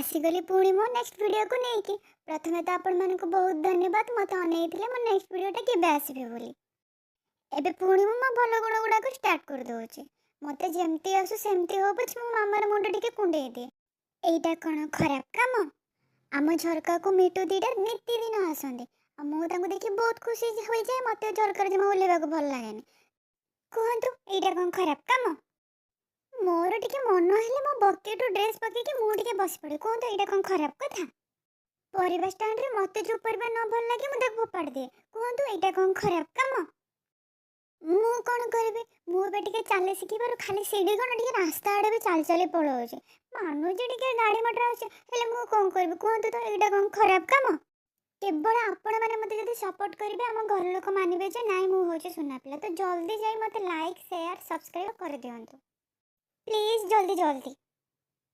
ଆସିଗଲି ପୁଣି ମୋ ନେକ୍ସଟ ଭିଡ଼ିଓକୁ ନେଇକି। ପ୍ରଥମେ ତ ଆପଣମାନଙ୍କୁ ବହୁତ ଧନ୍ୟବାଦ, ମୋତେ ଅନେଇଥିଲେ ମୋ ନେକ୍ସଟ ଭିଡ଼ିଓଟା କେବେ ଆସିବେ ବୋଲି। ଏବେ ପୁଣି ମୁଁ ମୋ ଭଲ ଗୁଣ ଗୁଡ଼ାକ ଷ୍ଟାର୍ଟ କରିଦେଉଛି। ମୋତେ ଯେମିତି ଆସୁ ସେମିତି ହଉ ପଛେ, ମୋ ମାମାର ମୁଣ୍ଡ ଟିକେ କୁଣ୍ଡେଇ ଦିଏ। ଏଇଟା କ'ଣ ଖରାପ କାମ? ଆମ ଝରକାକୁ ମିଟୁ ଦୁଇଟା ନିତିଦିନ ଆସନ୍ତି ଆଉ ମୁଁ ତାଙ୍କୁ ଦେଖି ବହୁତ ଖୁସି ହୋଇଯାଏ। ମୋତେ ଝରକାରେ ଜମା ଓହ୍ଲେଇବାକୁ ଭଲ ଲାଗେନି। କୁହନ୍ତୁ, ଏଇଟା କ'ଣ ଖରାପ କାମ? ମୋର ଟିକେ ମନ ହେଲେ ମୋ ବକେଟରୁ ଡ୍ରେସ୍ ପକେଇକି ମୁଁ ଟିକେ ବସି ପଡ଼େ। କୁହନ୍ତୁ, ଏଇଟା କ'ଣ ଖରାପ କଥା? ପରିବା ଷ୍ଟାଣ୍ଡରେ ମୋତେ ଯେଉଁ ପରିବା ନ ଭଲ ଲାଗେ, ମୁଁ ତାକୁ ଫୋପାଡ଼ି ଦିଏ। କୁହନ୍ତୁ, ଏଇଟା କ'ଣ ଖରାପ କାମ? ମୁଁ କ'ଣ କରିବି? ମୁଁ ଏବେ ଟିକେ ଚାଲି ଶିଖିବାରୁ ଖାଲି ସିଢ଼ି କ'ଣ, ଟିକେ ରାସ୍ତା ଆଡ଼େ ବି ଚାଲି ଚାଲି ପଳାଉଛି। ମାନୁଛି ଟିକେ ଗାଡ଼ି ମଟର ଆସୁଛି, ହେଲେ ମୁଁ କ'ଣ କରିବି? କୁହନ୍ତୁ ତ, ଏଇଟା କ'ଣ ଖରାପ କାମ? କେବଳ ଆପଣମାନେ ମୋତେ ଯଦି ସପୋର୍ଟ କରିବେ, ଆମ ଘର ଲୋକ ମାନିବେ ଯେ ନାଇଁ, ମୁଁ ହେଉଛି ସୁନା ପିଲା। ତ ଜଲ୍ଦି ଯାଇ ମୋତେ ଲାଇକ୍, ସେୟାର, ସବସ୍କ୍ରାଇବ୍ କରିଦିଅନ୍ତୁ ପ୍ଲିଜ୍, ଜଲ୍ଦି ଜଲ୍ଦି।